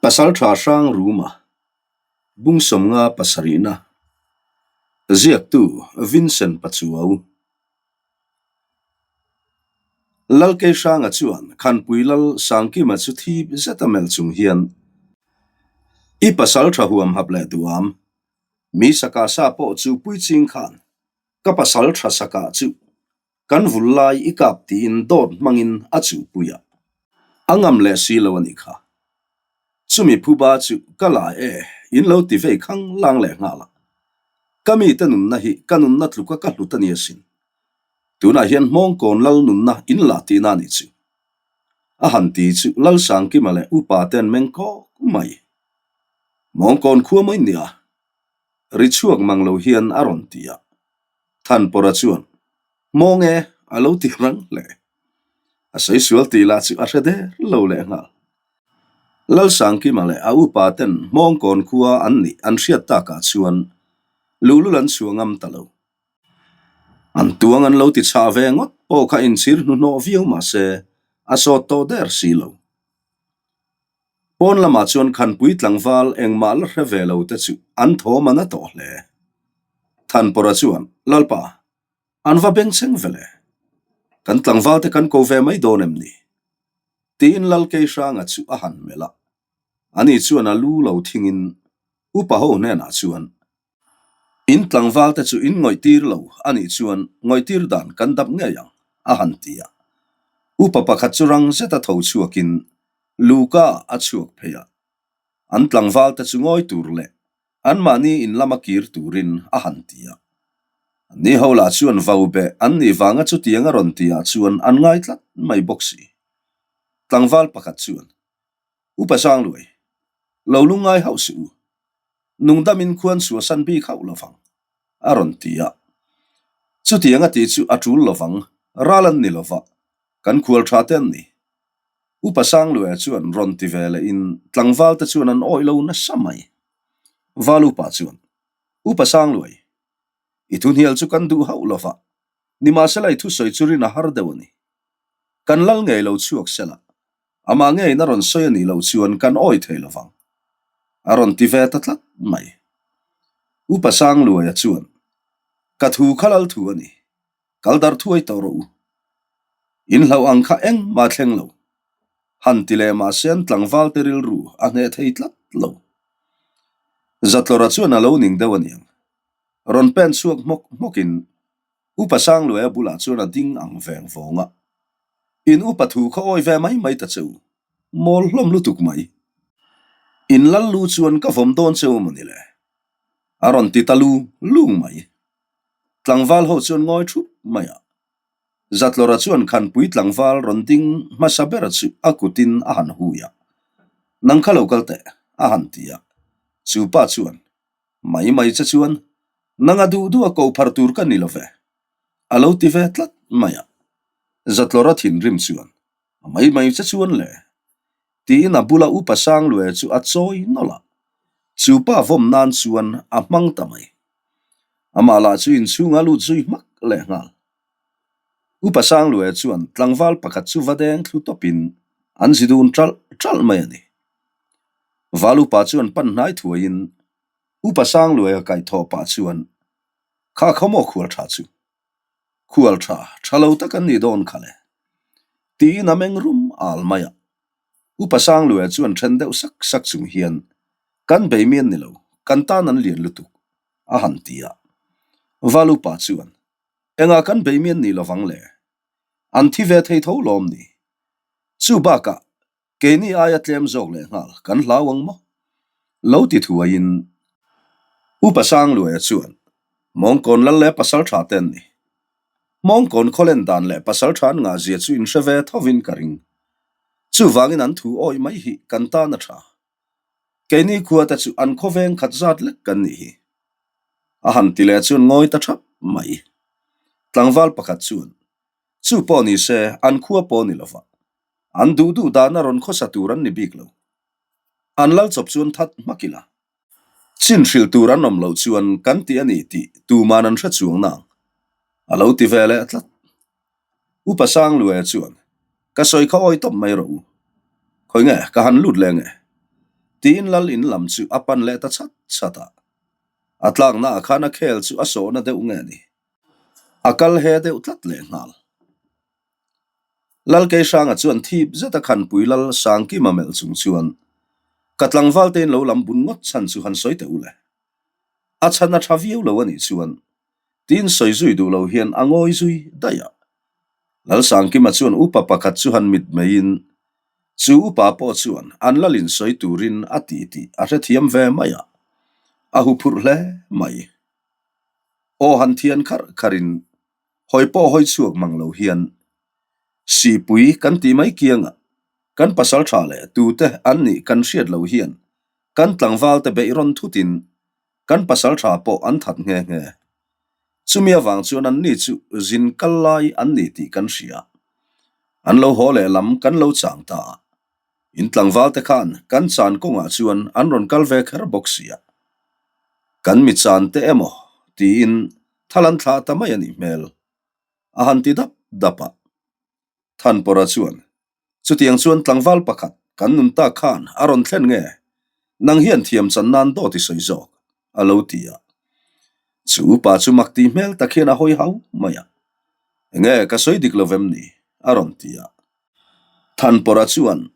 Pasalṭha hrang ruma bung 57 ziaktu Vincent Pachuau. Lalkei Hranga chuan Khanpui Lal Sangkima chu thip zeta melh chung hian, I pasalṭha huam hap leh duam, mi saka sa pawh chu puiching khan ka pasalṭha saka chu Kan vul lai i kap tiin dawt hmangin a chuhpui a, a ngam leh si lo a nih kha. Chumi phuba chu ka la e, in lo ti vei khang lang leh nghal a. Ka mite nunna hi ka nunna tluka ka hlut a ni asin. Tunah hian Hmawngkawn lal nunna in la tihna a nih chu. A han ti chu Lalsangkima leh upa te an meng kawk mai. Hmawngkawn khua mai nia, ri chhuak mang lo hian a rawn ti a. Thanpawrha chuan, Hmawng e, a lo ti rang hle. A sawi sual tih lah chu a hre der lo leh nghal. Lalsangkima leh a upa ten Hmawngkawn khua an nih an hriat takah chuan luhlul an chhuah ngam ta lo. An tuang an lo ti chhah ve ngawt pawh kha inchhir hnuhnawh viau mah se a sawt tawh der si lo. Pawn lamah chuan Khanpui tlangval engmah la hre ve lo te chu an thawm a na tawh hle. Thanpawrha chuan, Lalpa, an va bengchheng ve le. Kan tlangval te kan ko ve mai dawn em ni? Tiin Lalkei Hranga chu a han melh a. Ani chuan a lu lo thingin upa ho hnenah chuan, In tlangval te chu in ngawihtir lo a nih chuan ngawihtir dan kan dap ngei ang, a han ti a. Upa pakhat chu rang zeta tho chhuakin Luka a chhuak phei a. An tlangval te chu ngawi tur leh anmahni in lama kir turin a han ti a. Anni ho lah chuan vau beh an nih vanga chutiang a rawn ti ah chuan an ngai tlat mai bawk si. Tlangval pakhat chuan, Upa Sangluai, lo lungngai hauh suh u. Nungdamin khuan suasan bik hauh lovang, a rawn ti a. Chutiang a tih chu a tul lovang, ral an ni lova, kan khual tha te an ni. Upa Sangluaia chuan rawn ti ve lehin tlangval te chuan an awih lo nasa mai. Val upa chuan, Upa Sangluai, i thuhnial chu kan duh hauh lova, nimahsela i thusawi chu rin a har deuh a ni. Kan lal ngei lo chhuak sela, Amah ngeiin a rawn sawi a nih loh chuan kan awi thei lo vang. A rawn ti ve ta tlat mai. Upa Sangluaia chuan, Ka thu kha lal thu a ni. Kal dar thuai tawh rawh u. In hlauh ang kha engmah thleng lo. Han ti leh mahse an tlangval te rilru a hneh thei tlat lo. Zatlawra chuan a lo ning deuh a niang. Rawn pen chhuak hmawk hmawkin Upa Sangluaia bulah chuan a ding ang veng vawng a. In upa thu kha awi ve mai mai ta che u. Mawl hlawm lutuk mai. In lal lu chuan ka vawm dawn che u maw ni le? A rawn ti ta lu lung mai. Tlangval ho chuan ngawi thup mai a. Zatlawra chuan Khanpui tlangval rawn ding hmasa bera chu a kutin a han hui a. Nang kha lo kal teh, a han ti a. Chu pa chuan, Mai mai che chuan nanga duh duh a ko phar tur ka ni lo ve, a lo ti ve tlat mai a. Zatlawra thinrim chuan, Mai mai che chuan le, tiin a bula upa Sanglue chu a chawi nawlh a, chu pa vawm nan chuan a hmang ta mai. Amah lah chu inchhunga lut zui hmak leh nghal. Upa Sanglue chuan tlangval pakhat chu va deng thlu tawpin an zi dun ṭalh ṭalh mai a ni. Val upa chuan pan hnai thuaiin Upa Sangluaia kaihthawh pah chuan, Kha khaw maw khual tha chu? Khual tha, tha lo tak an nih dawn kha le. Tiin a meng rum al mai a. Upa Sangluaia chuan then deuh sak sak chung hian, Kan bei mian ni lo, kan tan an lian lutuk, a han ti a. Val upa chuan, Engah kan bei mian ni lovang le? An thi ve thei tho lawm ni? Chu bakah Keini aia tlem zawk leh nghal kan hlau ang maw? Lo ti thuaiin Upa Sangluaia chuan Mawngkawn lal leh pasal tha te an ni. Mawngkawn khawlen dan leh pasal tha an ngahzia chu inhre ve thovin ka ring. Chuvangin an thu awih mai hi kan tan a tha. Keini khua te chu an khawveng khat zat lek kan nih hi. A han ti leh chuan ngawi ta thap mai. Tlangval pakhat chuan Chu pawh ni se an khua pawh ni lova. An duh duh dana rawn khawsa tur an ni bik lo. An lal chawp chuan that hmak ila. Chin hrilh tur an awm loh chuan kan ti a ni tih tuman an hre chuang nang. A lo ti ve leh tlat. Upa Sangluaia chuan, Ka sawi kha awi tawp mai rawh u. Khawi nge ka han lut leh nge? Tiin lal in lam chu a pan leh ta chat chat a. A tlaknaah khan a khel chu a sawhna deuh nge ni? A kal he deuh tlat lehnghal. Lal Keihranga chuan thip zeta Khanpui Lal Sangkima melh chung chuan, Ka tlangval tein lo lam bun ngawt chhan chu han sawi teh u le. A chhan a tha viau lo a nih chuan, tiin sawi zui duh lo hian a ngawi zui daih a. Lal Sangkima chuan upa pakhat chu han mit meiin, chu upa pawh chuan an lal in sawi turin a ti tih a hrethiam ve mai a, a huphurh hle mai. Aw han thian kharh kharhin hawi pawh hawi chhuak mang lo hian Sipui kan tih mai kiangah kan pasal tha leh tute an nih kan hriat lo hian kan tlangval te beih rawn thutin kan pasal tha pawh an that nghe nghe. Chumi avang chuan an ni chu zin kal lai an ni tih kan hria. An lo haw leh lam kan lo chang ta a. In tlangval te khan kan chan kawngah chuan an rawn kal ve kher bawk sia. Kan mi chan te emaw tiin thal an thlah ta mai a nih hmel. A han ti dap dap a. Thanpawra chuan, Chutiang chuan tlangval pakhat kan nun tak khan a rawn thlen nge? Nang hian thiam chan nan dawt i sawi zawk, a lo ti a. Chu upa chu mak tih hmel tak hian a hawi hau mai a. Enge ka sawi dik lo vem ni? a rawn ti a. Thanpawra chuan,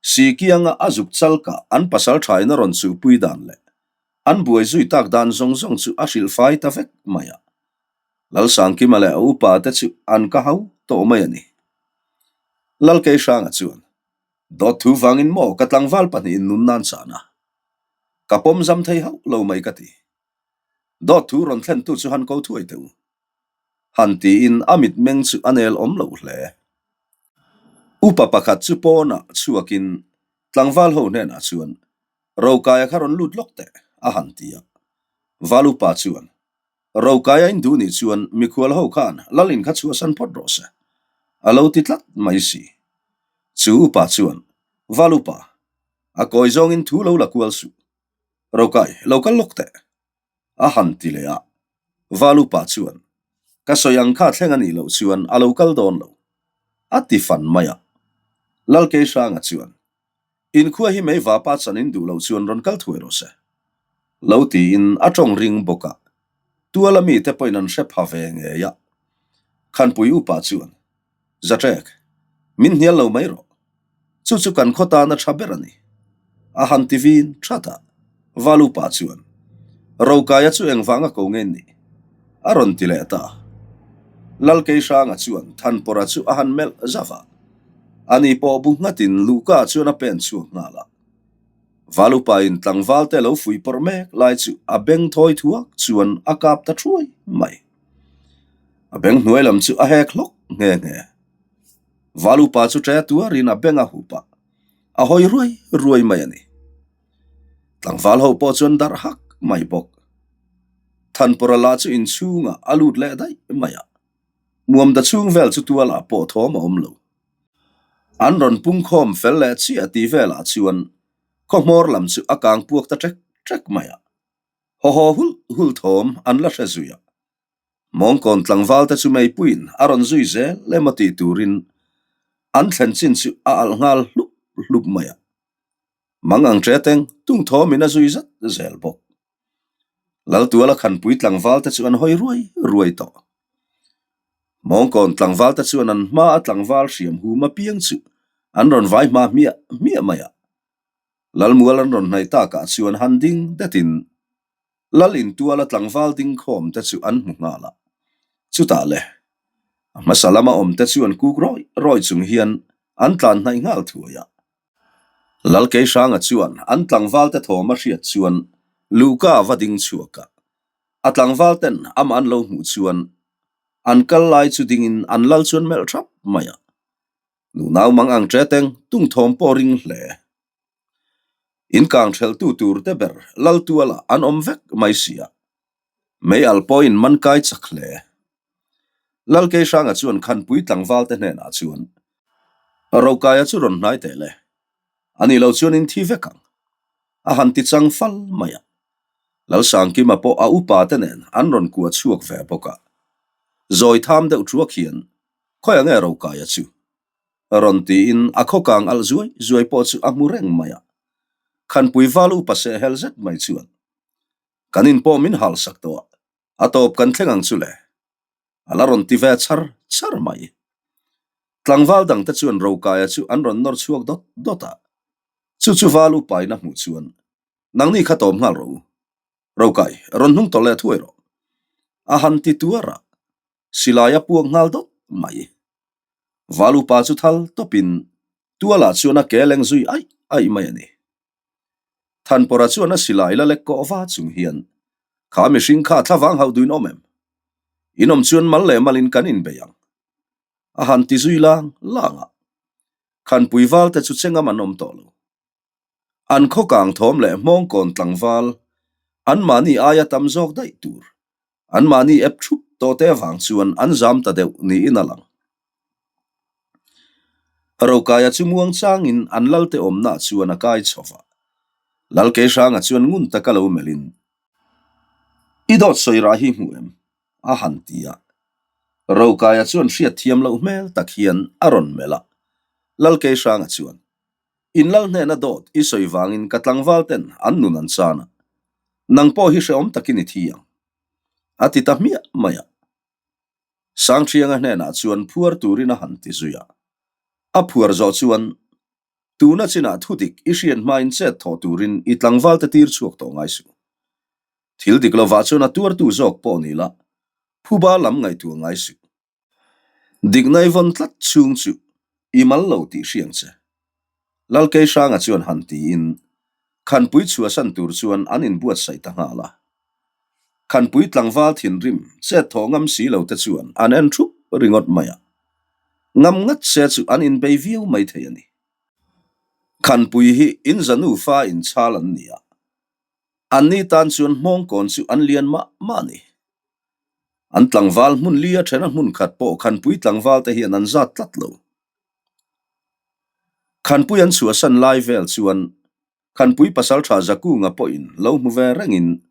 Sikianga a zuk chalkah an pasal thain a rawn chuhpui dan leh an buai zui tak dan zawng zawng chu a hrilh fai ta vek mai a. Lalsangkima leh a upa te chu an ka hau tawh mai a ni. Lalkeihranga chuan, Dawt thu vangin maw ka tlangval pahnihin nun nan chan a? Ka pawm zam thei hauh lo mai ka ti. Dawt thu rawn thlentu chu han ko thuai teh u. Han tiin a mitmeng chu a nel awm lo hle. Upa pakhat chu pawnah chhuakin tlangval ho hnenah chuan, Rokaia kha rawn lut lawk teh, a han ti a. Val upa chuan, Rokaia in duh nih chuan mikhual ho khan lal in kha chhuahsan phawt rawh se, a lo ti tlat mai si. Chu upa chuan, Val upa, a kawi zawngin thu lo la kual suh. Rokai, lo kal lawk teh, a han ti leh a. Val upa chuan, Ka sawi ang kha thleng a nih loh chuan a lo kal dawn lo, a ti fan mai a. Lalkeihranga chuan, Inkhua hi mei vapa chan in duh loh chuan rawn kal thuai rawh se. Lo tiin a tawng ring bawk a, tuala mite pawhin an hre pha ve ngei a. Khanpui upa chuan, Zatrek, min hnial lo mai rawh. Chu chu kan khaw tana tha ber a ni. A han ti vin that a, Val upa chuan, Rokaia chu engvanga ko nge ni? A rawn ti leh ta. Lalkeihranga chuan Thanpawra chu a han melh zauh a. Ani pawh bu nghatin Luka chuan a pen chhuak nghal a. Valupain tlangval te lo fuih pawrh mek lai chu a beng thawi thuak chuan a kap ta thuai mai. A beng hnuai lam chu a hek hlawk nghe nghe. Valupa chu ṭe tuarin a beng a hup a, a hawi ruai ruai mai a ni. Tlangval ho pawh chuan darh hak mai bawk. Thanpawrha lah chu inchhungah a lut leh daih mai a. Muamda chhung vel chu tualah pawh thawm a awm lo. An rawn pungkhawm fel leh chiah tih velah chuan khaw hmawr lam chu a kang puak ta ṭek ṭek mai a. Haw haw hulh hulh thawm an la hre zui a. Mawngkawn tlangval te chu meipuiin a rawn zui zel emaw tih turin an thlen chin chu a alh nghal hlup hlup mai a. Mang ang ṭe teng tung thawmin a zui zat zel bawk. Laltuala khanpui tlangval te chu an hawi ruai ruai tawh. Mawngkawn tlangval te chuan an hma a tlangval hriam hum apiang chu an rawn vai hma hmiah hmiah mai a. Lalmual an rawn hnaih takah chuan han ding detin Lal intuala tlangval ding khawm te chu an hmu nghal a. Chutah le, a hmasa lama awm te chuan kuk rawi rawi chung hian an tlan hnaih nghal thuai a. Lalkeihranga chuan an tlangvalte thawm a hriat chuan Luka va ding chhuak a, a tlangvalten amah an lo hmuh chuan an kal lai chu dingin an lal chuan melh thap mai a. Nunau mang ang ṭe teng tung thawm pawh ring hle. In kang ṭhelhtu tur te ber Laltuala an awm vek mai si a, mei al pawhin man kai chak hle. Lalkeihranga chuan Khanpui tlangvalte hnenah chuan, Rokaia chu rawn hnai teh le, ani lo chuan in thi vek ang, a han ti chang fal mai a. Lalsangkima pawh a upa te nen an rawn kua chhuak ve bawk a. Zawi tham deuh thuak hian, Khawi ange Rokaia chu? Rawn tiin a khawkang alh zuai zuai pawh chu a hmu reng mai a. Khanpui val upa sehhel zet mai chuan, Kan in pawh min halsak tawh a, a tawp kan thleng ang chu le. A la rawn ti ve char char mai. Tlangval dangte chuan Rokaia chu an rawn nawr chhuak dawt dawt a. Chu chu val upain a hmuh chuan, Nangni kha tawp nghal rawh u. Rokai, rawn hnung tawlh leh thuai rawh. A han ti tuar a, silai a puak nghal dawt mai. Val upa chu thal tawpin tualah chuan a ke leng zui aih aih mai a ni. Thanpawrha chuan a silai la lek kawh va chung hian, Kha mihring kha thlavang hauh duin awm em? In awm chuan mal leh malin kan inbei ang. A han ti zui lang lang a. Khanpui valte chu chengam an awm tawh lo. An khaw kang thawm leh hmawngkawn tlangval anmahni aia tam zawk daih tur anmahni ep thup tawh te avang chuan an zam ta deuh niin a lang. Rokaia chu muang changin an lalte awmna chuan a kai chho va. Lalkeihranga chuan ngun taka lo melhin, I dawt sawi rah hi hmu em? a han ti a. Rokaia chuan hriatthiam loh hmel tak hian a rawn melh a. Lalkeihranga chuan, In lal hnena dawt i sawi vangin ka tlangval ten an nun an chan a, nang pawh hi hrehawm takin i thi ang. A ti ta hmiah mai a. Sangṭhianga hnenah chuan phuar turin a han ti zui a. A phuar zawh chuan, Tuna chinah thudik i hriat hmain chet thawh turin i tlangval te tir chhuak tawh ngai suh. Thil dik lovah chuan a tuartu zawk pawh ni la, phuba lam ngaihtuah ngai suh. Dikna i vawn tlat chhung chu i mal lo tih hriang che. Lalkeihranga chuan han tiin Khanpui chhuahsan tur chuan an inbuatsaih ta nghal a. Khanpui tlangval thinrim chet thawh ngam si lo te chuan an en thup ringawt mai a. Ngam ngat se chu an inbei viau mai thei a ni. Khanpui hi inza nufa inchhal an ni a, anni tan chuan hmawngkawn chu an lian mah mah a ni. An tlangval hmun li a then a hmun khat pawh Khanpui tlangval te hian an zat tlat lo. Khanpui an chhuahsan lai vel chuan Khanpui pasaltha Zakunga pawhin lo hmu ve rengin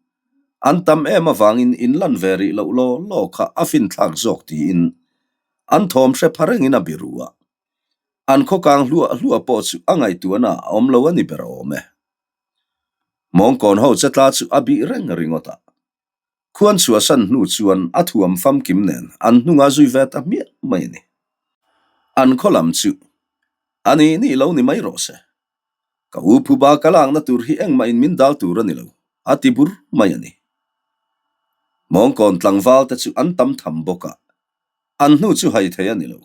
an tam em avangin in lan ve rih loh law law kha a finthlak zawk tiin an thawm hre pha rengin a biru a. An khawkang hluah hluah pawh chu a ngaihtuahna a awm lo a ni ber awm e. Mawngkawn ho chetla chu a bih reng ringawt a. Khuan chhuahsan hnu chuan a thuam famkim nen an hnungah zui ve ta hmiah mai a ni. An khaw lam chu a ni nih lo ni mai rawh se. Ka u phuba ka lakna tur hi engmah in min dal tur a ni lo, a ti bur mai a ni. Mawngkawn tlangval te chu an tam tham bawk a, an hnu chu hai thei a ni lo.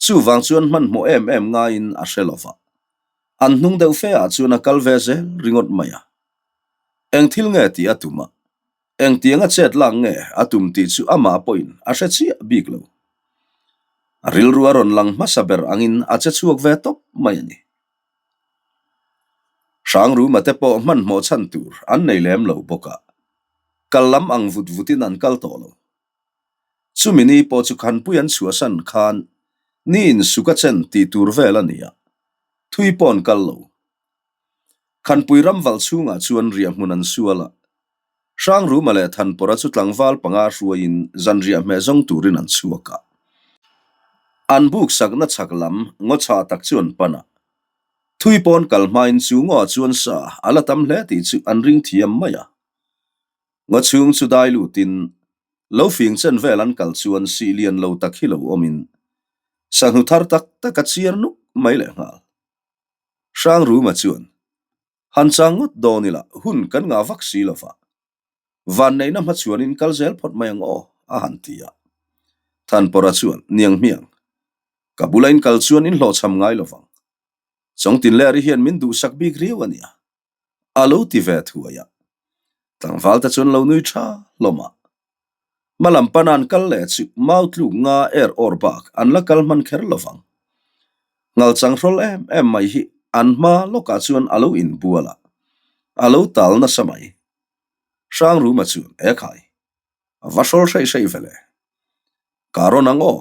Chuvang chuan hmanhmawh em em ngaiin a hre lo va, an hnung deuh fe ah chuan a kal ve zel ringawt mai a. Eng thil nge tih a tum a, engtianga chet lak nge a tum tih chu amah pawhin a hre chiah bik lo. A rilru a rawn lang hmasa ber angin a che chhuak ve tawp mai a ni. Hrangruma te pawh hmanhmawh chhan tur an nei lem lo bawk a, kal lam ang vut vutin an kal tawh lo. Chumi ni pawh chu Khanpui an chhuahsan khan ni insuk a chen tih tur vel a ni a, thui pawh an kal lo. Khanpui ramvalh chhungah chuan riahhmun an sual a, Hrangruma leh Thanpawrha chu tlangval panga hruaiin zan riahhmeh zawng turin an chhuak a. An buk sakna chhak lam ngaw chhah tak chu an pan a, thui pawn kal hmain chu ngawah chuan sa a la tam hle tih chu an ring thiam mai a. Ngaw chhung chu dai lutin lo fing chen vel an kal chuan sih lian lo tak hi lo awmin sahnu thar tak tak a chiar nuk mai lehnghal. Hrangruma chuan, Han chang ngawt dawn ila hun kan ngah vak si lo va, vanneihna hmachhuanin kal zel phawt mai ang aw, a han ti a. Thanpawrha chuan, Niang hmiang, ka bula in kal chuan in hlawhchham ngai lo vang. Chawngtinleri hian min duhsak bik riau a nia. A lo ti ve thuai a. Tlangval te chuan lo nui tha hlawm a. Hmalam pana an kal leh chu mau tluk nga er awr bak an la kal hman kher lo vang. Ngalchang hrawl em em mai hi an hma lawkah chuan a lo inbual a, a lo tal nasa mai. Hrangruma chuan, Ekhai, a va hrawl hreih hreih ve le. Ka rawn ang aw.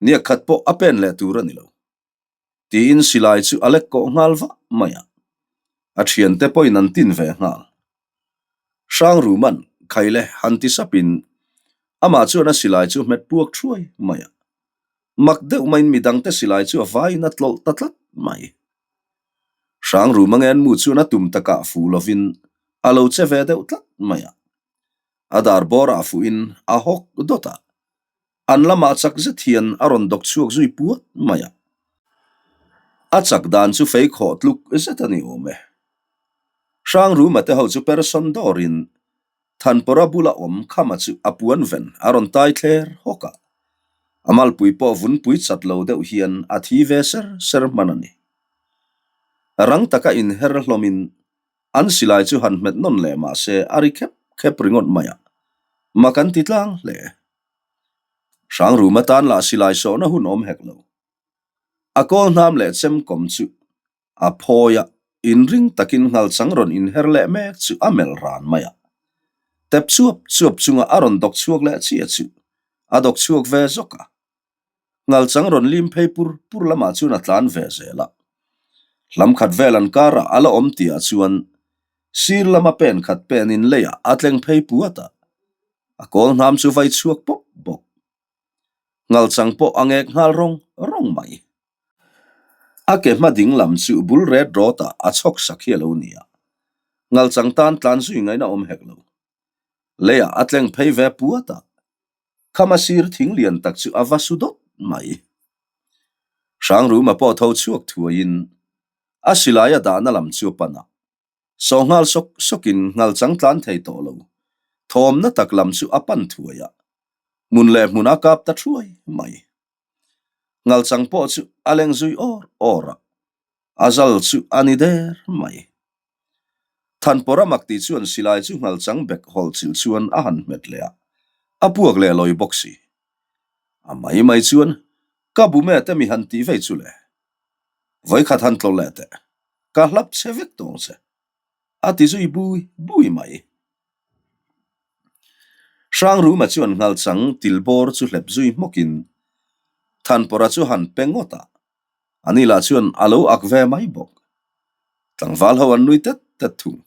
Niak khat pawh a pen leh tur a ni lo. Tiin silai chu a lek kawh nghal vah mai a, a thiante pawhin an tin ve nghal. Hrangruman Khaile han ti sapin amah chuan a silai chu hmet puak thuai mai a, mak deuh maiin midangte silai chu a vaiin a tlawlh ta tlat mai. Hrangruma ngenmu chuan a tum takah fuh lovin a lo che ve deuh tlat mai a. A dar bawrah fuhin a hawk dawt a, an lamah chak zet hian a rawn dawk chhuak zui puat mai a. A chak dan chu fei khawh tluk zet a ni awm e. Hrangruma te ho chu person dawrin Thanpawra bula awm Khama chu a puan ven a rawn tai thler hawk a. A malpui pawh vunpui chat lo deuh hian a thi ve ser ser hman a ni. Rang taka inher hlawmin an silai chu han hmet nawn leh mah se a ri khep khep ringawt mai a, mak an ti tlang hle. Hrangruma tan lah silai sawhna hun awm hek lo. A kawl hnam leh chemkawm chu A phawi a, inring takin nghalchang rawn inher leh mek chu a melh ran mai a. Tep chuap chuap chunga a rawn dawk chhuak leh chiah chu a dawk chhuak ve zawk a. Nghalchang rawn lim phei pur pur lamah chuan a tlan ve zel a. Hlam khat vel an karah a la awm tihah chuan sir lama pen khat penin leiah a tleng phei puat a. A kawl hnam chu vai chhuak pawp bawk. Nghalchang pawh a ngek nghal rawng rawng mai. A ke hma ding lam chu bul ret rawt ah a chhawk sak hi a lo ni a, ngalchang tan tlan zui ngaihna awm hek lo. Leiah a tleng phei ve puat a, khama sir thing lian tak chu a va su dawt mai. Hrangruma pawh tho chhuak thuaiin a silai a dahna lam chu a pan a, saw nghal sawk sawkin ngalchang tlan thei tawh lo, thawmna tak lam chu a pan thuai a, hmun leh hmun a kap ta thuai mai. Ngalchang pawh chu a leng zui awr awr a, a zal chu a ni der mai. Thanpawra mak tih chuan silai chu ngalchang bek hawlh chilh chuan a han hmet leh a, a puak leh lawi bawk si. A mai mai chuan ka bume te mi han tih vei chu le. Vawikhat han tlawlh leh teh, ka hlap che vek tawng che. A ti zui bui bui mai. Hrangruma chuan nghalchang tilbawr chu hlep zui hmawkin Thanpawra chu han pe ngawt a, ani lah chuan a lo ak ve mai bawk. Tlangval ho an nui tet tet thung.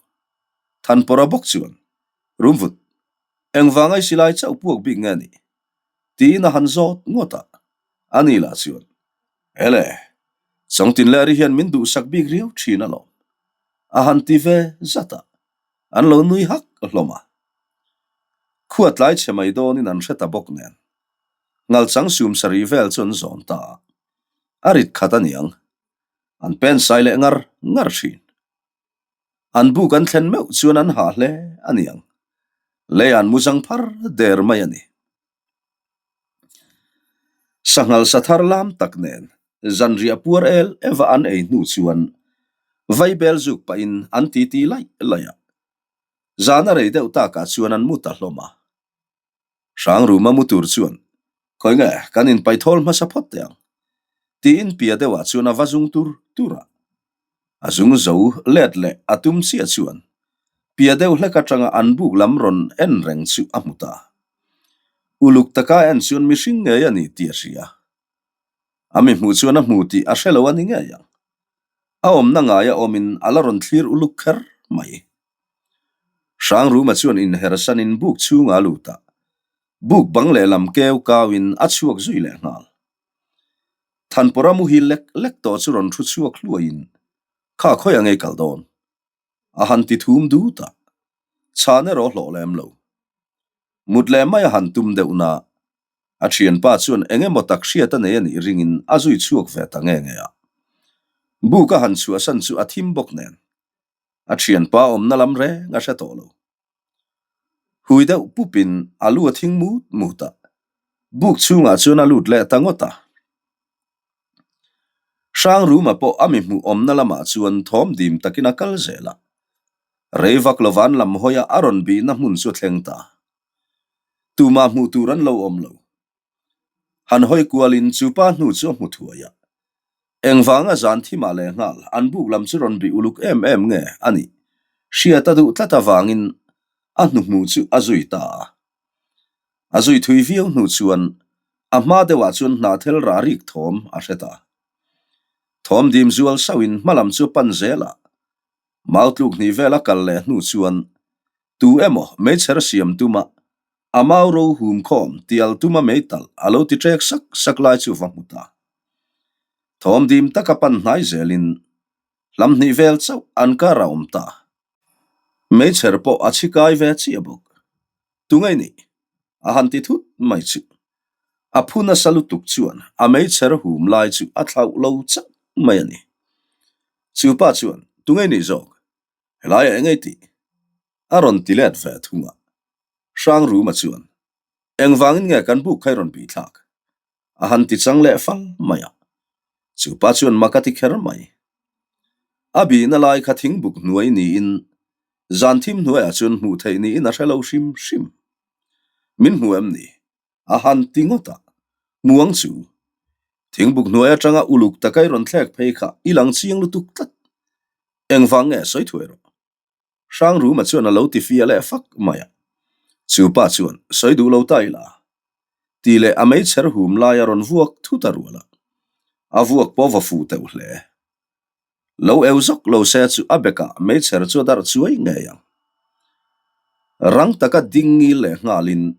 Thanpawra bawk chuan, Rumvut, engvanga i silai chauh puak bik nge ni? tiin a han zawt ngawt a, ani lah chuan, Ele, Chawngtinleri hian min duhsak bik riau thin alawm, a han ti ve zat a. An lo nui hak hlawm a. Khua tlai chhe mai dawnin an hre ta bawk nen. Ngalchang sum sarih vel chu an zawn ta a. A rit khat a niang. An pen sai leh ngar ngar thin. An buk an thlen meuh chuan an hah hle a niang. Lei an mu zang phar der mai a ni. Sanghal sa thar lam tak nen zanriah puar el eva an ei hnu chuan vaibel zuk pahin an titi laih laih a. Zan a rei deuh takah chuan an mu ta hlawm a. Hrangruma mu tur chuan, Khawi nge kan inpaithawl hmasa phawt teh ang? tiin pia deuhah chuan a va zung tur tur a. A zung zo let leh a tum chiah chuan pia deuh hlek atanga an buk lam rawn en reng chu a hmu ta. Uluk taka en chuan mihring ngei a ni tih a hria. A mi hmuh chuan a hmu tih a hre lo a ni ngei ang. A awmna ngaia awmin a la rawn thlir uluk kher mai. Hrangruma chuan inhersanin buk chhunga a lut a, buk bang lehlam keu kauin a chhuak zui leh nghal. Thanpawra muhil lek lek tawh chu rawn thu chhuak hluaiin, Kha khawi a ngei kal dawn? A han ti thum dut a, chhan erawh hlawh lem lo. Mut leh mai a han tum deuh na, a thianpa chuan eng emaw tak hriat a nei a nih ringin a zui chhuak ve ta nge nge a. Buk a han chhuahsan chu a thim bawk nen, a thianpa awmna lam reng a hre tawh lo. Hui deuh pupin a lu a thing mut mut a, buk chhungah chuan a lut leh ta ngawt a. Hrangruma pawh a mi hmuh awmna lamah chuan thawm dim takin a kal zel a, rei vak lova an lam hawi a a rawn bihna hmun chu a thleng ta. Tumah hmuh tur an lo awm lo. Han hawi kualin chu pa hnu chu a hmu thuai a, engvanga zan thimah leh nghal an buk lam chu rawn bih uluk em em nge a nih hriat a duh tlat avangin a hnuhmuh chu a zui ta a. A zui thui viau hnu chuan a hma deuhah chuan hnahthel rah rik thawm a hre ta. Thawm dim zual sauhin hma lam chu a pan zel a, mau tluk hnih vel a kal leh hnu chuan tu emaw meichher siam tuma A mau ro hum khawm tial tuma mei talh a lo ti ṭek sak sak lai chu va hmu ta. Thawm dim taka pan hnai zelin. Hlam hnih vel chauh an kar a awm ta. Meichher pawh a chhi kai ve chiah bawk. Tunge nih? A han ti thut mai chu. A phu nasa lutuk chuan a meichher hum lai chu a thlauh lo chauh mai a ni. Chu pa chuan, Tunge nih zawk? Helaiah eng ei tih? A rawn ti let ve thung a. Hrangruma chuan, Engvangin nge kan buk kha i rawn bih thlak? A han ti chang leh fal mai a. Chu pa chuan mak a ti kher mai. A bihna lai kha thingbuk hnuai niin zan thim hnuaiah chuan hmuh theih niin a hre lo hrim hrim. Min hmu em ni? A han ti ngawt a. Muang chu. Thingbuk hnuai atanga uluk taka i rawn thlek phei kha i lang chiang lutuk tlat. Engvang nge sawi thuai rawh? Hrangruma chuan a lo ti fia leh fak mai a. Chu pa chuan, Sawi duh lo ta ila. Tih leh a meichher hum lai a rawn vuak thut a rual a. A vuak pawh va fuh teuh hle. Lo eu zawk lo se chu a bekah meichher chu a darh chuai ngei ang. Rang taka ding ngil leh nghalin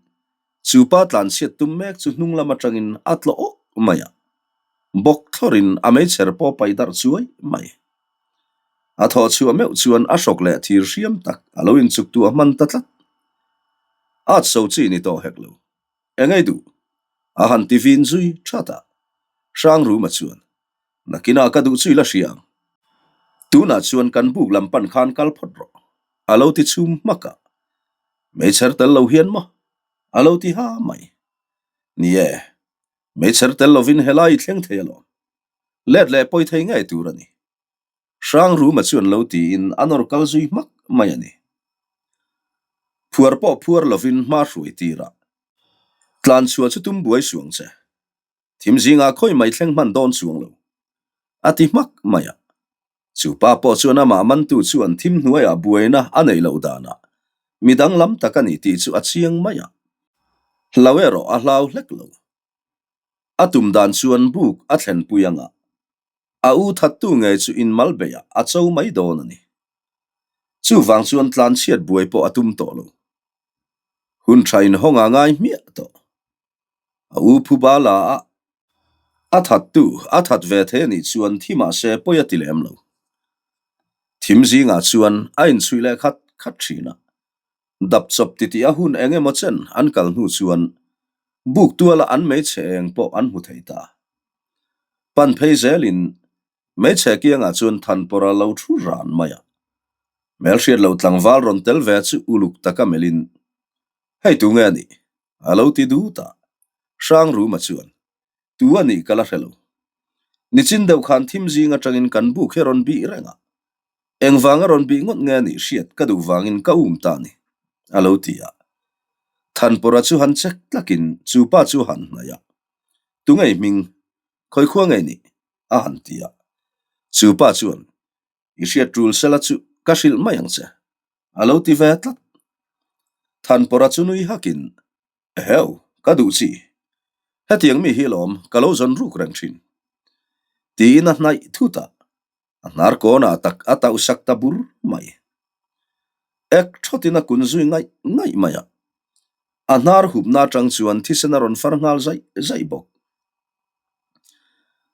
chu pa tlanchhiat tum mek chu hnung lam atangin a tlawh awk mai a. Bawk thlawrin a meichher pawh paih darh chuai mai. A thawh chhuah meuh chuan a hrawk leh thir hriam tak a lo inchuk tu a hman ta tlat. At so chi ni tawh hek lo. Engei duh? A han ti vin zui that a. Hrangruma chuan, Nakinah ka duh chu i la hria ang. Tunah chuan kan buk lam pan khan kal phawt rawh. A lo ti chhum hmak a. Meichher tel lo hian maw? A lo ti ha mai. Ni e, meichher tel lovin helai i thleng thei alawm. Let leh pawi thei ngei tur a ni. Hrangruma chuan lo tiin a nawr kal zui hmak mai a ni. Phuar pawh phuar lovin hma hruai tir a. Tlan chhuah chu tum buai suang che. Thim zingah khawi mai thleng hman dawn chuang lo. A ti hmak mai a. Chu pa pawh chuan amah mantu chuan thim hnuaiah buaina a neih loh danah mi danglam tak a ni tih chu a chiang mai a. Hlau erawh a hlau hlek lo. A tum dan chuan buk a thlenpui anga a u thattu ngei chu inmal beihah a cho mai dawn a ni. Chuvang chuan tlanchhiat buai pawh a tum tawh lo. Hun tha inhawng a ngai hmiah tawh. A u phuba la a, a thattu a that ve thei a nih chuan thi mahse pawi a ti lem lo. Thim zingah chuan a inchhuih leh khat khat thin a. Dap chawp titih a hun eng emaw chen an kal hnu chuan buk tuala an hmeichhe eng pawh an hmu thei ta. Pan phei zelin hmeichhe kiangah chuan Thanpawra lo thu ran mai a. Hmelhriat lo tlangval rawn tel ve chu uluk taka melhin, Hei tu nge a nih? a lo ti dut a. Hrangruma chuan, Tu a nih ka la hre lo. Nichin deuh khan thim zing atangin kan buk hi a rawn bih reng a. Engvanga rawn bih ngawt nge a nih hriat ka duh vangin ka um ta a ni, a lo ti a. Thanpawra chu han chek tlakin chu pa chu a han hnaih a. Tu ngei hming, khawi khua ngei nih? a han ti a. Chu pa chuan, I hriat tul sela chu ka hrilh mai ang che, a lo ti ve tlat. Thanpawra chu nui hakin, Eheu, ka duh chi. Hetiang mi hi lawm ka lo zawn ruk reng thin. Tiin a hnaih thut a, a hnar kawnah tak a tauh sak ta bur mai. Ek thawtin a kun zui ngaih ngaih mai a, a hnar hupna atang chuan thisen a rawn far nghal zaih zaih bawk.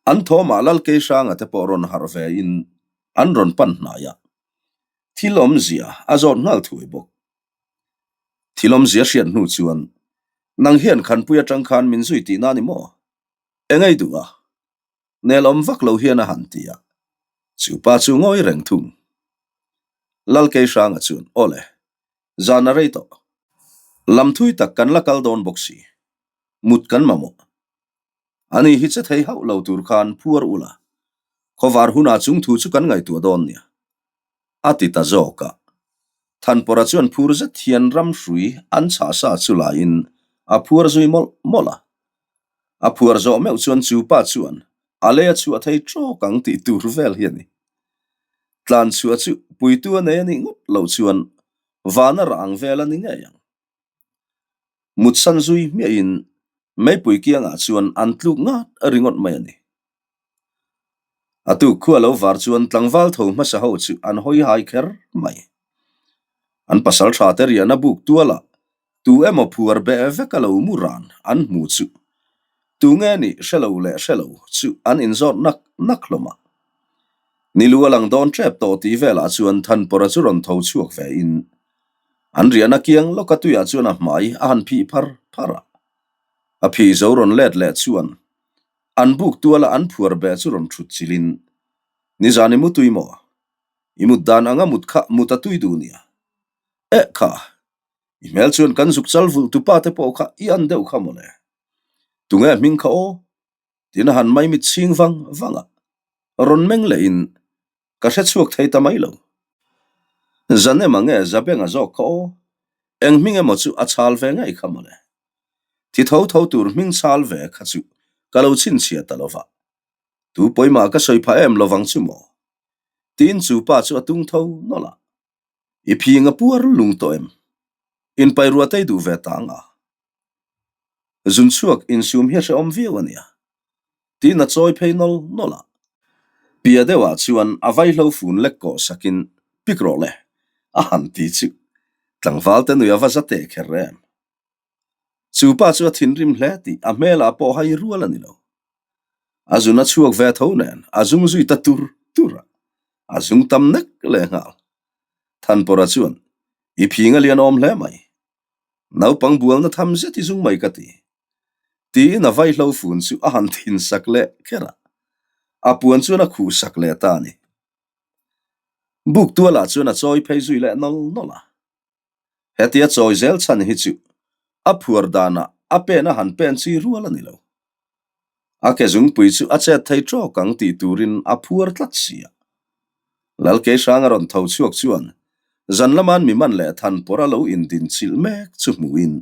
An thawmah Lalkeihranga te pawh rawn harh ve in an rawn pan hnai a, thil awmzia a zawt nghal thuai bawk. Thil awmzia hriat hnu chuan, Nang hian Khanpui atang khan min zui tihna a ni maw? Engei duh a? Nelawm vak lo hian a han ti a, chu pa chu ngawi reng thung. Lalkeihranga chuan, Awle, zan a rei tawh. Lam thui tak kan la kal dawn bawk si. Mut kan mamawh. Ani hi che thei hauh lo tur khan phuar ula, khawvar hunah chung thu chu kan ngaihtuah dawn nia. A ti ta zawk a. Thanpawra chuan phur zet hian ram hrui an chhah sa chu laiin a phuar zui mawlh mawlh a. A phuar zawh meuh chuan chu pa chuan a lei a chhuah thei tawk ang tih tur vel hi a ni. Tlan chhuah chu puitu a nei a nih ngawt loh chuan vana rah ang vel a ni ngei ang. Mutsan zui hmiahin meipui kiangah chuan an tluk ngat ringawt mai a ni. A tuk khu a lo var chuan tlangval tho hmasa ho chu an hawi hai kher mai. An pasal tha te riahna buk tualah tu emaw phuar beh vek a lo mu ran an hmu chu tu nge nih hre lo leh hre lo chu an inzawt nak nak hlawm a. Ni lu a lang dawn ṭep tawh tih velah chuan Thanpawrha chu rawn tho chhuak ve in an riahna kiang lawka tuiah chuan a hmai a han phih phar phar a. A phih zo rawn let leh chuan an buk tuala an phuar beh chu rawn ṭhut chilhin, Nizan i mutui maw? I mut dan anga mut kha mut a tui duh nia. Eh kha, i hmel chuan kan zuk chal vulh tupa te pawh kha i an deuh kha mawle. Tunge hming kha aw? Tiin a han maimit chhing vang vang a, rawn meng lehin ka hre chhuak thei ta mai lo. Zan ema nge Zabenga zawk kha aw? Eng hming emaw chu a chhal ve ngei kha mawle. Thi tho tho tur hming chhal ve kha chu ka lo chhinchhiah ta lo va. Tu pawimah ka sawi phah em lovang chu maw? Tiin chu pa chu a tung tho nawlh a. I phing a puar lung tawh em? Inpai ruah tei duh ve ta ang a. Zun chhuak insum hi a hrehawm viau a nia. Tiin a chawi phei nawl nawl a. Pia deuhah chuan a vaihlo fun lek kawh sakin pik rawh le a han ti chu tlangval te nui a va za teh kher em. Chu pa chu a thinrim hle tih a hmelah pawh hai rual a ni lo. A zun a chhuak ve tho nen a zung zui ta tur tur a, a zung tam nek lehnghal. Thanpawrha chuan, I phing a lian awm hle mai. Naupang bualna tham zet i zung mai ka ti. Tiin a vaihlo fun chu a han thin sak leh kher a, a puan chuan a khuh sak leh ta a ni. Buk tualah chuan a chawi phei zui leh nawl nawl a. Hetia chawi zel chhan hi chu a phuar danah a pen a han pen chi rual a ni lo. A ke zungpui chu a chet thei tawk ang tih turin a phuar tlat si a. Lalkeihrang a rawn tho chhuak chuan zan lama'n mi man leh than pawr a lo indin chilh mek chu hmuhin,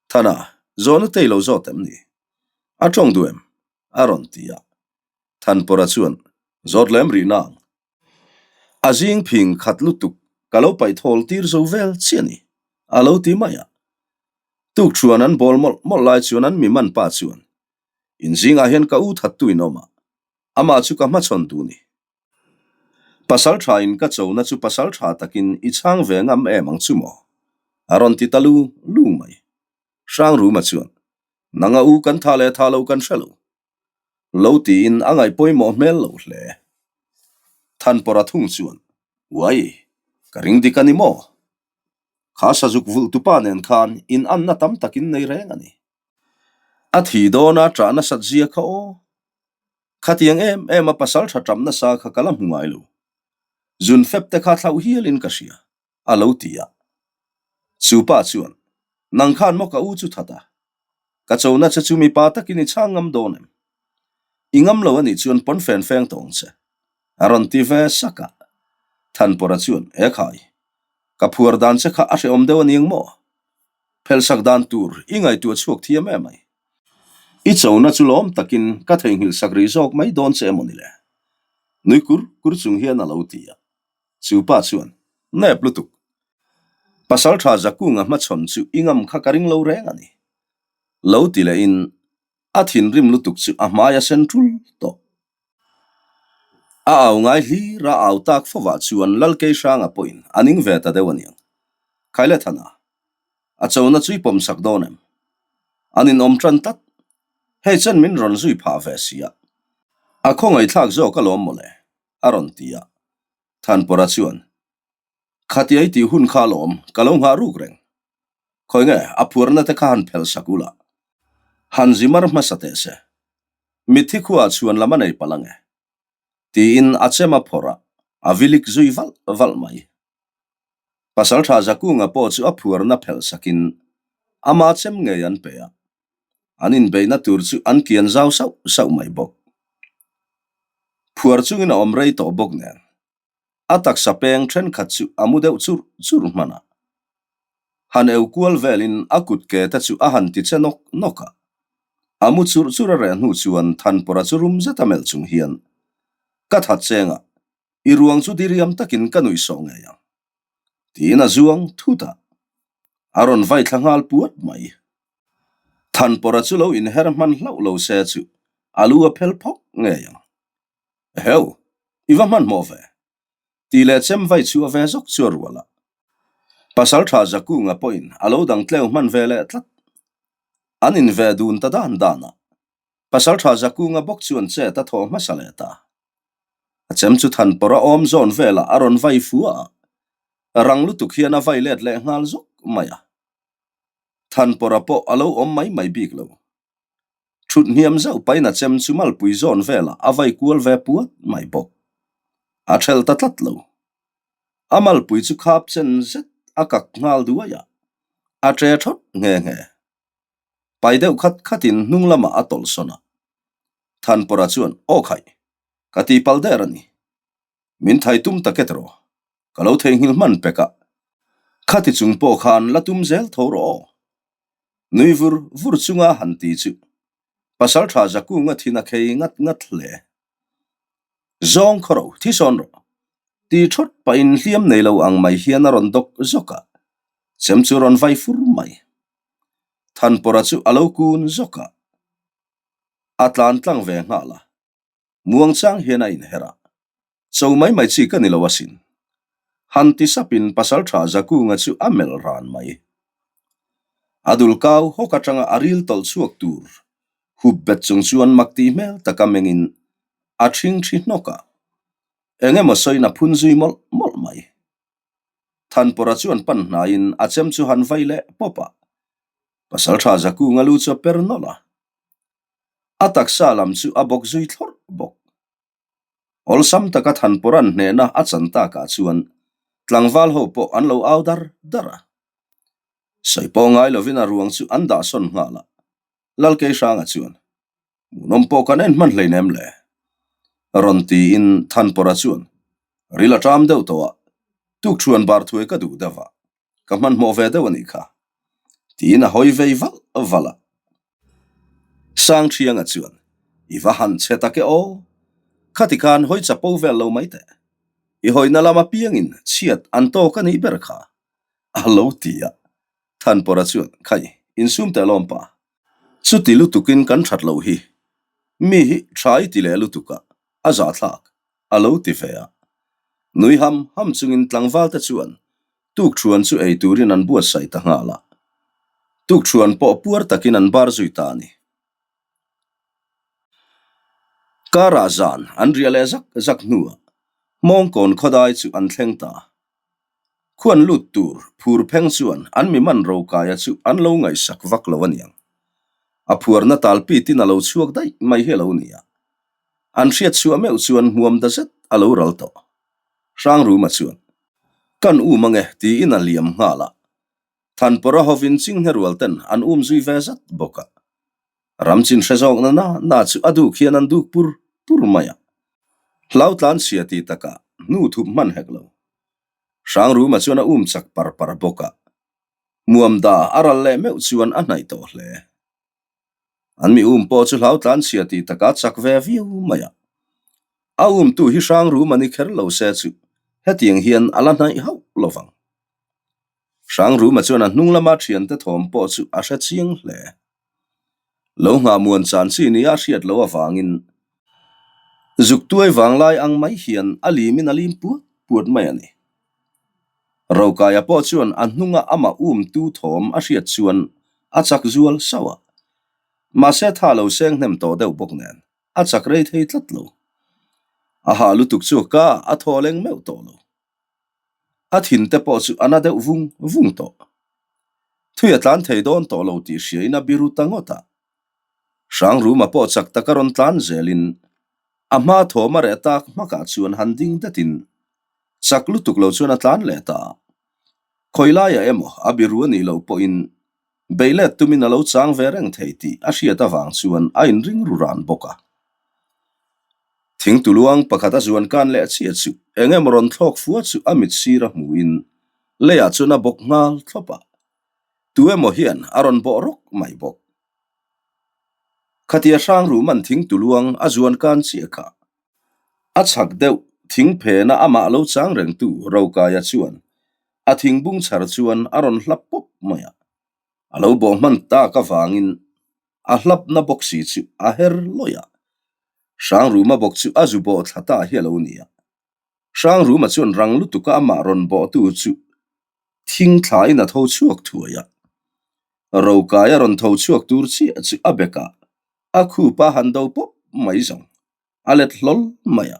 Thana, zawhna tei lo zawt em ni? A tawng duh em? a rawn ti a. Thanpawra chuan, Zawt lem rih nang. A zing phing khat lutuk ka lo paih thawl tir zo vel chiah a ni, a lo ti mai a. Tukṭhuan an bawl mawlh mawlh lai chuan an mi man pa chuan, In zingah hian ka u thattu in awm a, amah chu ka hmachhawn duh ni. Pasal tha in ka chona chu pasal tha takin i chhang ve ngam em ang chu maw? a rawn ti ta lu lu mai. Hrangruma chuan, Nanga u kan tha leh tha lo kan hre lo. Lo tiin a ngaih pawimawh hmel lo hle. Thanpawrha thung chuan, Uai, ka ring dik a ni maw? Kha sazuk vulh tupa nen khan in anna tam takin nei reng a ni. A thi dawna ṭah nasat zia kha aw. Khatiang em em a pasal ṭha ṭam nasa kha ka la hmu ngai lo. Zun fep te kha thlauh hialin ka hria, a lo ti a. Chu pa chuan, Nang khan maw ka u chu that a? Ka chona che chu mipa takin i chhang ngam dawn em? I ngam lo a nih chuan pawn fen feng tawh ang che, a rawn ti ve sak a. Thanpawrha chuan, E khai, ka phuar dan che kha a hrehawm deuh a niang maw? Phelhsak dan tur i ngaihtuah chhuak thiam em ai? I chona chu lawm takin ka theihnghilh sak rih zawk mai dawn che emaw ni le? Nui kur kur chung hian a lo ti a. Chu pa chuan, Nep lutuk! Pasal tha Zakunga hmachhawn chu i ngam kha ka ring lo reng a ni. Lo ti lehin a thinrim lutuk chu a hmai a sen tul tawh. A au ngai hlir a au tak fovah chuan Lalkeihranga pawhin a ning ve ta deuh a niang. Khailethana, a chona chu i pawm sak dawn em? An inawm tan tlat. Hei chen min rawn zui phah ve si a. A khawngaihthlak zawk alawm mawle, a rawn ti a. Thanpawrha chuan, Khatia i tih hun kha alawm, ka lo nghah ruk reng. Khawi nge, a phuarna te kha han phelh sak ula. Han zi mar hmasa teh se. Mitthi khuaah chhuan lam a nei palh ange. Tiin a chem a phawrh a, a vilik zui valh valh mai. Pasaltha Zakunga pawh chu a phuarna phelh sakin ama chem ngei an pe a. An inbeihna tur chu an kian zau sauh sauh mai bawk. Phuar chungin a awm rei tawh bawk nen. A taksa peng thenkhat chu a mu deuh churh churh hman a. Han eu kual velin a kut ke te chu a han ti che nawk nawk a. A mu churh churh a reh hnu chuan Thanpawrha chu rum zet a melh chung hian, Ka that chengah, i ruang chu diriam takin ka nuih sawh ngei ang. Tiin a zuang thut a. A rawn vai thla nghal puat mai. Thanpawrha chu lo inher hman hlauh lo se chu a lu a phel phawk ngei ang. Eheu, i va hmanhmawh ve. Tih leh chem vai chhuah ve zawk chu a rual a. Pasaltha Zakunga pawhin a lo dang tleu hman ve leh tlat. An in ve dun ta dan dan a. Pasaltha Zakunga bawk chuan chet a thawh hmasa leh ta. A chem chu Thanpawrh a awm zawn velah a rawn vai fu a, rang lutuk hian a vai let leh nghal zawk mai a. Thanpawrha pawh a lo awm mai mai bik lo. Thut hniam zauh pahin a chem chu malpui zawn velah a vai kual ve puat mai bawk. A ṭhelh ta tlat lo. A malpui chu khap chen zet a kak nghal duai a, a ṭe ṭhawt nghe nghe. Pai deuh khat khatin hnung lamah a tawlh sawn a. Thanpawrha chuan, Aw khaih, ka tihpalh der a ni. Min thai tum tak e tiraw? Ka lo theihnghilh hman pek a. Khati chung pawh khan la tum zel tho rawh aw. Nui vur vur chunga han ti chu Pasalṭha Zakunga thin a khei ngat ngat hle. Zawng khaw ro, thi sawn rawh. Ti thawt pahin hliam nei lo ang mai hian a rawn dawk zawk a, chem chu rawn vai fur mai. Thanpawrha chu a lo kun zawk a, a tlan tlang ve nghal a. Muangchang hian a inher a, Cho mai mai chi ka ni lo asin. Han ti sapin Pasalṭha Zakunga chu a melh ran mai. A dul kau hawk atanga a ril tawlh chhuak tur hup bet chung chuan mak tih hmel taka mengin a ṭhing ṭhi hnawk a, eng emaw sawiin a phun zui mawlh mawlh mai. Thanpawrha chuan pan hnaiin a chem chu han vai leh pawp a, Pasalṭha Zakunga lu chu a per nawlh a. A taksa lam chu a bawk zui thlawrh bawk. Awlsam taka Thanpawrha'n hnehna a chan takah chuan tlangval ho pawh an lo au dar dar a. Sawi pawh ngai lovin a ruang chu an dah sawn nghal a. Lalkeihranga chuan, Hmuhnawm pawh kan en hman hleinem le? Rawn tiin Thanpawrha chuan, Ril a ṭam deuh tawh a, tukṭhuan bar thuai ka duh deuh a. Ka hmanhmawh ve deuh a nih kha, tiin a hawi vei valh valh a. Sangṭhianga chuan, I va han chhe tak e aw, khati khan hawi chapo vel lo mai teh. I hawina lam apiangin chhiat an tawk a nih ber kha, a lo ti a. Thanpawrha chuan, Khai, insum teh lawm pa. Chuti lutukin kan that loh hi. Mi hi tha i ti leh lutuk a, a zahthlak. a lo ti ve a. Nui ham ham chungin tlangval te chuan tukṭhuan chu ei turin an buatsaih ta nghal a. Tukṭhuan pawh puar takin an bar zui ta a ni. Karah zan an riah leh zak zak hnuah Hmawngkawn khawdai chu an thleng ta. Khuan lut tur phur pheng chuan an mi man rokaia chu an lo ngaihsak vak lo aniang. A phuarna talpitin a lo chhuak daih mai hi a lo ni a. An hriat chhuah meuh chuan hmuam da zet a lo ral tawh. Hrangruma chuan, Kan um ange tiin a liam nghal a. Thanpawrha hovin chinghne rual ten an um zui ve zat bawk a. Ram chin hre zawk na na na chu a duk hian an duk pur pur mai a. Hlau tlan chhia ti takah hnu thup hman hek lo. Hrangruma chuan a um chak par par bawk a. Muam da a ral leh meuh chuan a hnaih tawh hle. An mi um pawh chu hlau tlan chhia ti takah chak ve viau mai a. A umtu hi Hrangruma ni kher lo se chu hetiang hian a la hnaih hauh lo vang. Hrangruma chuan a hnung lama thiante thawm pawh chu a hre chiang hle. Lo nghah muan chan chi nia a hriat loh avangin zuk tuai vanglai ang mai hian a limin a lim puat puat mai a ni. Rokaia pawh chuan a hnunga amah umtu thawm a hriat chuan a chak zual sauh a. Mahse tha lo seng hnem tawh deuh bawk nen a chak rei thei tlat lo. A hah lutuk chu ka a thaw leng meuh tawh lo. A thin te pawh chu a na deuh vung vung tawh. Thui a tlan thei dawn tawh lo tih hriain a biru ta ngawt a. Hrangruma pawh chak taka rawn tlan zelin a hma thawm a reh tak hmakah chuan han ding datin chak lutuk lo chuan a tlan leh ta a. Khawi laiah emaw a biru a nih loh pawhin beilet tumin a lo chang ve reng thei tih a hriat avang chuan a inring ru ran bawk a. Thingtuluang pakhat a zuan kan leh chiah chu eng emaw rawn thlawk fua chu a mit sir a hmuhin leiah chuan a bawk nghal thlawp a, tu emaw hian a rawn bawh rawk mai bawk. Khatia Hrangruma an thingtuluang a zuan kan chiah kha a chhak deuh thing phena amah lo chang rengtu Rokaia chuan a thingbung chhar chuan a rawn hlap pawp mai a, a lo bawh hman tak avangin A hlapna bawk si chu a her lawih a, Hrangruma bawk chu a zu bawh thla ta hi a lo ni a. Hrangruma chuan rang lutuka amah rawn bawhtu chu thing thlain a tho chhuak thuai a. Rokai a rawn tho chhuak tur chiah chu a bekah a khupa han do pawp mai zawng a let hlawl mai a.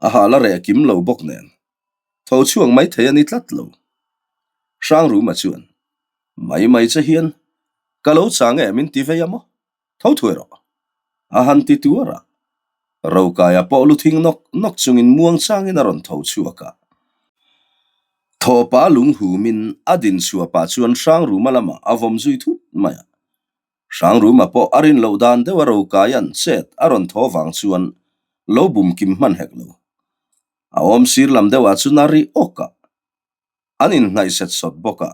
A hah la reh kim lo bawk nen, tho chhuak mai thei a ni tlat lo. Hrangruma chuan, Mai mai che hian ka lo chang e min ti vei a maw? Tho thuai rawh. A han ti tuar a. Rokaia pawh lu thing nawk nawk chungin muang changin a rawn tho chhuak a. Thawpa lung humin a din chhuah pah chuan Hrangruma lamah a vawm zui thut mai a. Hrangruma pawh a rin loh dan deuha Rokaia'n chet a rawn thaw vang chuan lo bum kim hman hek lo. A awm sir lam deuhah chuan a ri awk a. An inhnaih set sawt bawk a.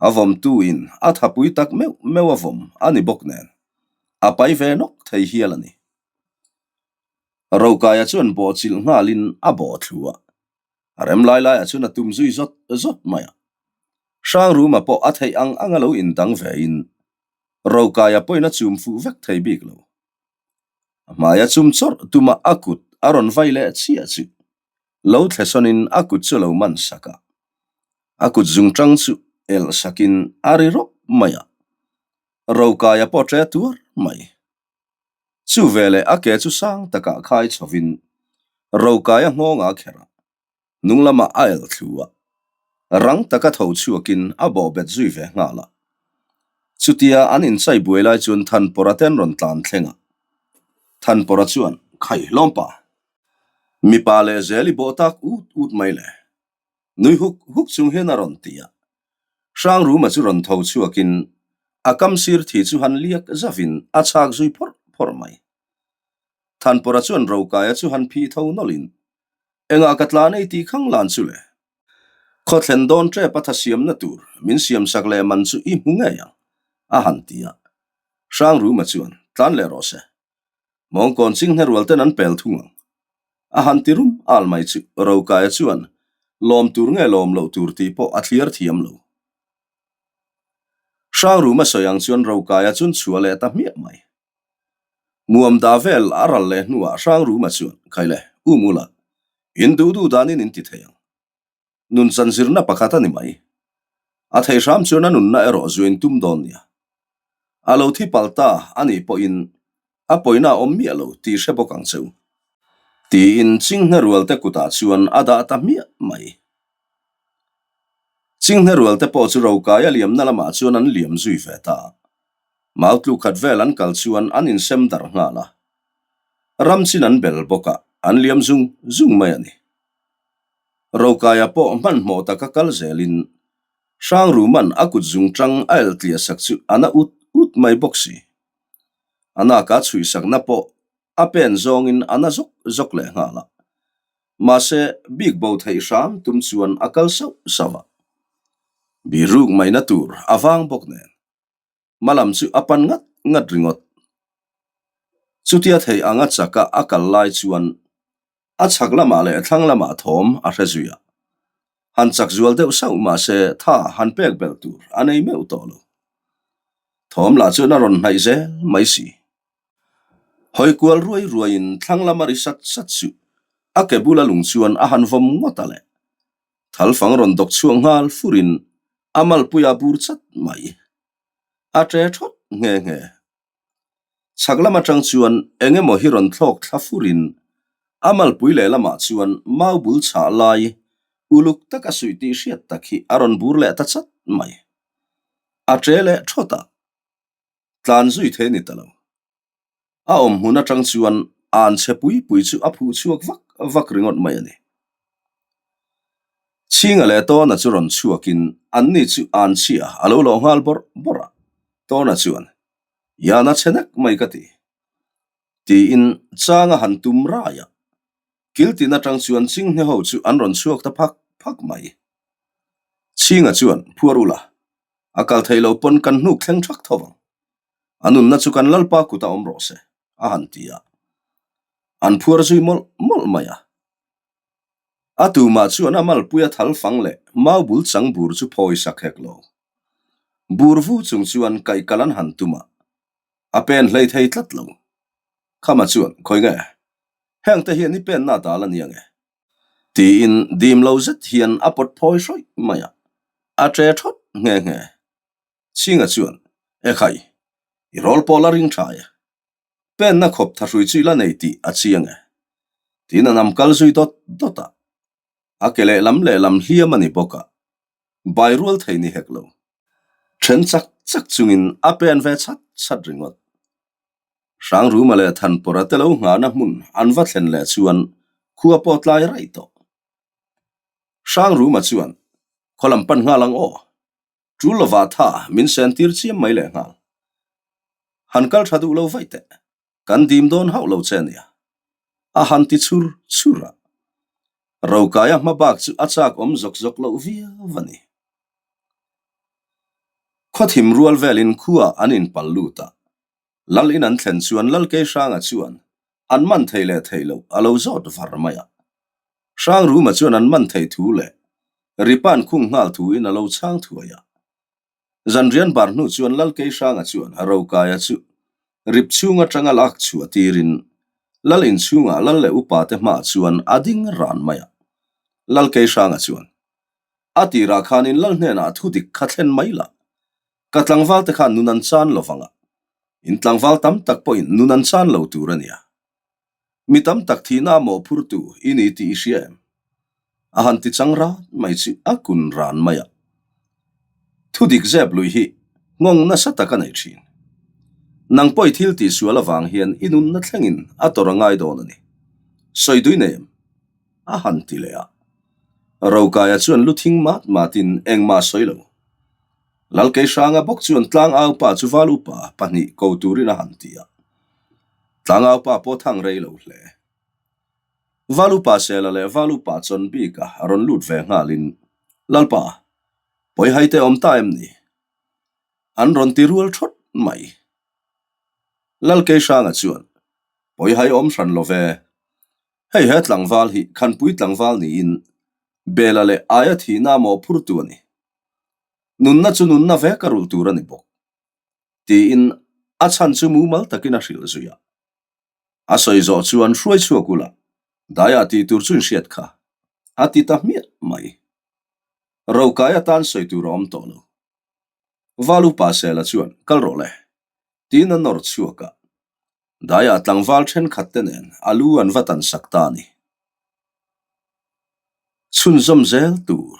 A vawmtu in a thapui tak meuh meuh a vawm a ni bawk nen, a pai ve nawk thei hial a ni. Rokaia chuan bawhchilh nghalin a bawh thlu a, a rem lai laiah chuan a tum zui zawt zawt mai a. Hrangruma pawh a theih ang anga lo indang ve in Rokaia pawhin a chum fuh vek thei bik lo. A hmaia chum chawrh tuma a kut a rawn vai leh chiah chu Lo thlesawnin a kut chu lo man sak a, a kut zungṭang chu elh sakin a ri rawp mai a, Rokaia pawh ṭe tuar mai. Chu veleh a ke chu sang takah khai chhovin Rokaia nghawngah a kherh a, hnung lamah a elh thlu a, rang taka tho chhuakin a bawhbet zui ve nghal a. Chutia an inchai buai lai chuan Thanpawra te an rawn tlan thleng a, Thanpawra chuan, Khai hlawmpa, Mipa leh zel i bawh tak ut ut mai le. Nui huk huk chung hian a rawn ti a. Hrangruma chu rawn tho chhuakin a kam sir thi chu han liak zavin a chhak zui phawrh phawrh mai. Thanpawra chuan Rokaia chu han phih tho nawlhin, Engah ka tlan ei tih khang lan chu le. Khaw thlen dawn tep a tha siamna tur min siamsak leh man chu i hmu ngei ang, a han ti a. Hrangruma chuan, Tlan leh rawh se. Mawngkawn chinghne rual ten an pel thung ang. A han ti rum al mai chu Rokaia chuan lawm tur nge lawm loh tur tih pawh a thliar thiam lo. Hrangruma sawi ang chuan Rokaia chuan chhuah leh ta hmiah mai. Muam da vel a ral leh hnuah Hrangruma chuan, Khaile, um ula, in duh duh danin in ti thei ang. Nun chan zirna pakhat a ni mai. A thei hram chuan a nunna erawh zuin tum dawn nia. A lo thi pal ta a nih pawhin a pawina a awm miah lo tih hre bawk ang cheu. Tiin Chinghne rualte kutah chuan a dah ta hmiah mai. Chinghne rualte pawh chu Rokaia liamna lamah chuan an liam zui ve ta. Mau tluk khat vel an kal chuan an insem darh nghal a. Ram chin an bel bawk a, an liam zung zung mai a ni. Rokaia pawh hmanhmawh taka kal zelin Hrangruman a kut zungṭang a eltliah sak chu a na ut ut mai bawk si. A naka chhuihsakna pawh a pen zawngin a na zawk zawk leh nghal a. Mahse, bik bo theih hram tum chuan a kal sauh sauh a. Biruk maina tur a vang bawk nen. Hmalam chu a pan ngat ngat ringawt. Chutia thei anga chaka a kal lai chuan a chhak lamah leh thlang lamah thawm a hre zui a. Han chak zual deuh sauh mah se tha han pek belh tur a nei meuh tawh lo. Thawm lah chuan a rawn hnaih zel mai si. Hawi kual ruai ruaiin thlang lama ri sat sat chu a ke bula lung chuan a han vawm ngawt a le. Thalfang rawn dawk chhuak nghal furin a malpui a bur chat mai. A ṭe ṭhawt nghe nghe. Chhak lam aṭang chuan eng emaw hi rawn thlawk thla furin a malpui lehlamah chuan mau bul chhah lai uluk taka suih tih hriat tak hi a rawn bur leh ta chat mai. A ṭe leh ṭhawt a, tlan zui thei a ni ta lo. A awm hmun atang chuan an chhe pui pui chu a phuh chhuak vak vak ringawt mai a ni. Chhinga leh Tawna chu rawn chhuakin anni chu an chhia a lo lawh nghal bawrh bawrh a, Tawna chuan, Yana chhe nek mai ka ti. Tiin chang a han tum rai a, kiltin atang chuan chinghne ho chu an rawn chhuak ta phak phak mai. Chhinga chuan, Phuar ula, a kal thei lo pawn kan hnuk thleng thak tho vang. A nunna chu kan Lalpa kut a awm rawh se, a han ti a. An phuar zui mawlh mawlh mai a. A tumah chuan a malpui a thal fang leh mau bul chang bur chu phawi sak hek lo. Bur vu chung chuan kaih kal an han tum a, a pen hlei thei tlat lo. Khama chuan, Khawi nge? Hengte hian i penna dal a nia nge? Tiin dim lo zet hian a pawt phawi hrawih mai a, a ṭe ṭhawt nghe nghe. Chhinga chuan, Ekhai, i rawl pawh la ring tha e. Penna khawp tha hrui chu i la nei tih a chiang e. Tiin a nam kal zui dawt dawt a. A ke lehlam lehlam hliam a ni bawk a, bai rual thei ni hek lo. Then chak chak chungin a pen ve chat chat ringawt. Hrangruma leh Thanpawra te lo nghahna hmun an va thlen leh chuan khua pawh tlai raih tawh. Hrangruma chuan, Khaw lam pan nghal ang aw. Tul lovah tha min sen tir chiam mai leh nghal. Han kal tha duh lo vaih teh. Kan dim dawn hauh lo che ania. A han ti chhur chhur a. Rokaia hma bak chu a chak awm zawk zawk loh viau a ni. Khawthim rual velin khua an inpal lut a. Lal in an thlen chuan Lal Keihranga chuan an man thei leh thei loh a lo zawt var mai a. Hrangruma chuan an man thei thu leh Ripa'n khung nghal thu in a lo chhang thuai a. Zanrian bar hnu chuan Lal Keihranga chuan Rokaia chu rip chhung atanga lak chhuah tirin Lal inchhungah Lal leh upa te hmaah chuan a ding ran mai a. Lal Keihranga chuan, A tirah khanin Lal hnenah thu dik kha thlen mai lah. Ka tlangval te khan nun an chan lo vang a, in tlangval tam tak pawhin nun an chan lo tur a nia. Mi tam tak thihna a mawhphurtu i ni tih i hria em? A han ti chang ran mai chu a kun ran mai a. Thu dik zep lui hi nghawng nasa tak a nei thin. Nang pawh i thil tihsual avang hian i nunna thlengin a tawrh a ngai dawn a ni. Sawi dui nei em? A han ti leh a. Rokaia chuan lu thing mat matin engmah a sawi lo. Lalkeihranga bawk chuan tlangaupa chu val upa pahnih ko turin a han ti a. Tlangaupa pawh thang rei lo hle. Val upa Sela leh val upa Chawnbika a rawn lut ve nghalin, Lalpa, pawihaite awm ta em ni? An rawn ti rual thawt mai. Lalkeihranga chuan, Pawihai awm hran lo ve. Hei he tlangval hi Khanpui tlangval niin Bela leh Aia thihna mawhphurtu a ni. Nunna chu nunna vek a rulh tur a ni bawk. Tiin a chhan chu mumal takin a hrilh zui a. A sawi zawh chuan hruai chhuak ula, daiah tih tur chu inhriat kha a ti ta hmiah mai. Rokai atan sawi tur a awm tawh lo. Val upa Sela chuan kal rawh le tiin a nawr chhuak a. Daiah tlangval thenkhat te nen a lu an va tan sak ta a ni. Chhunzawm zel tur.